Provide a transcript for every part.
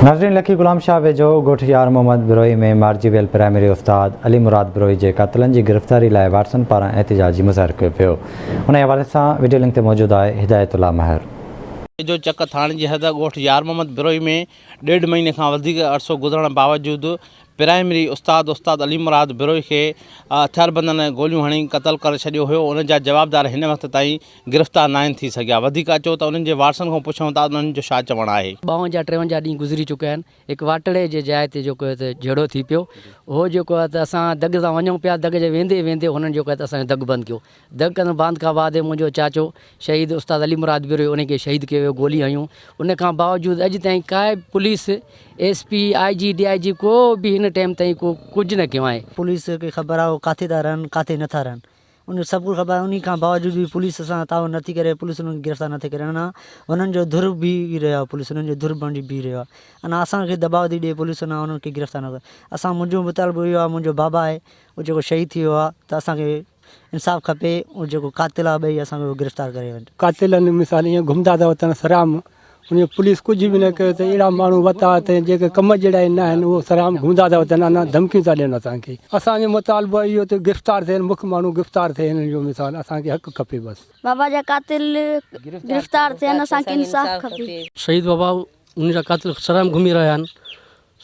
ناظرين لکي غلام شاهه ويجهو ڳوٺ يار محمد بروهي ۾ مارجي ويل پرائمري استاد علي مراد بروهي جي قاتلن جي گرفتاري لاء وارثن پاران احتجاجي مظاهرو ڪيو ويو انهي حوالي سان وڊيو لنڪ تي موجود آهي هدايت الله مهر. ويجهو چڪ ٿاڻي جي حد ڳوٺ يار محمد بروهي ۾ ڏيڍ مهيني کان وڌيڪ عرصو گذرڻ باوجود پرائمري استاد استاد علي مراد بروهي کي هٿياربندن گوليون هڻي قتل ڪري ڇڏيو هيو ان جا جوابدار هن وقت تائين گرفتار ناهن ٿي سگهيا وڌيڪ اچو ته انهن جي وارثن کان پڇون ٿا انهن جو ڇا چوڻ آهي. 52 53 ڏينهن گذري چڪيا آهن هڪ واٽڙي جي جاء تي جيڪو آهي ته جهيڙو ٿي پيو هو جيڪو آهي ته اسان دڳ تان وڃون پيا دڳ جي ويندي ويندي هنن جيڪو آهي ته اسان جو دڳ بند ڪيو دڳ ڪندڙ بند کان بعد منهنجو چاچو شهيد استاد علي مراد بروهي ان کي شهيد ڪيو ويو گولي هنيون ان کان باوجود اڄ تائين ڪائي police S P I G D I G ڪو به هن ٽائيم تائين ڪو ڪجهه نه ڪيو آهي. پوليس کي خبر آهي هو ڪاٿي ٿا رهن ڪاٿي نه ٿا رهن ان سڀ ڪجهه خبر آهي انهي کان باوجود به پوليس سان تعاون نه ٿي ڪري پوليس انهن کي گرفتار نه ٿي ڪري اڃا هنن جو ڌر بيهي رهيو آهي پوليس انهن جو ڌر بڻجي بيهي رهيو آهي اڃا اسان کي دٻاء ٿي ڏي پوليس اڃا انهن کي گرفتار نه ڪري اسان منهنجو مطالبو اهو آهي منهنجو بابا آهي اهو جيڪو شهيد ٿي ويو آهي ته اسان کي انصاف کپي اهو جيڪو قاتل آهي ٻئي اسان کي اهو گرفتار ڪري وڃي. قاتلن مثال ائين گهمندا ٿا وتن سرعام ان جو پوليس ڪجهه به نه ڪيو ته اهڙا ماڻهو وتا ته جيڪي ڪم جهڙا ئي نه آهن اهو سرعام گهمندا ٿا وتن اڃا ڌمڪيون ٿا ڏين اسان کي اسان جو مطالبو اهو ته گرفتار ٿين مک ماڻهو گرفتار ٿئي هنن جو مثال اسان کي حق کپي بس. بابا جا قاتل گرفتار ٿين اسان کي انصاف کپي. شهيد بابا ان جا قاتل سرعام گهمي رهيا آهن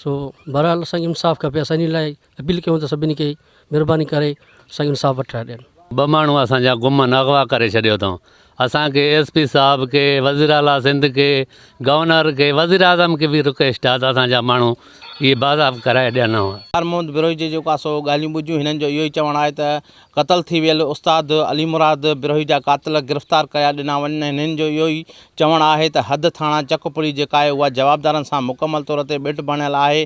سو بهرحال اسان کي انصاف کپي اسان انهي لاء اپيل ڪيون ته سڀني کي مھرباني ڪري اسان کي انصاف وٺرائي ڏين. ٻه ماڻهو اسان جا گم آهن اغوا ڪري ڇڏيو اٿئون اسان کي ايس پي صاحب کي وزير اعليٰ سنڌ کي گورنر کي وزير اعظم کي به رڪويسٽ آهي ته اسان جا ماڻهو اهي بازياب ڪرائي ڏين. يار محمد بروهي جي جيڪو آهي سو ڳالهيون ٻڌيون هنن جو اهو ئي چوڻ آهي ته قتل ٿي ويل استاد علي مراد بروهي جا قاتل گرفتار ڪيا ڏنا وڃن هنن جو اهو ئي چوڻ آهي ته حد ٿاڻا چڪ پوليس جيڪا آهي اها جوابدارن سان مڪمل طور تي ٻٽ بڻيل آهي.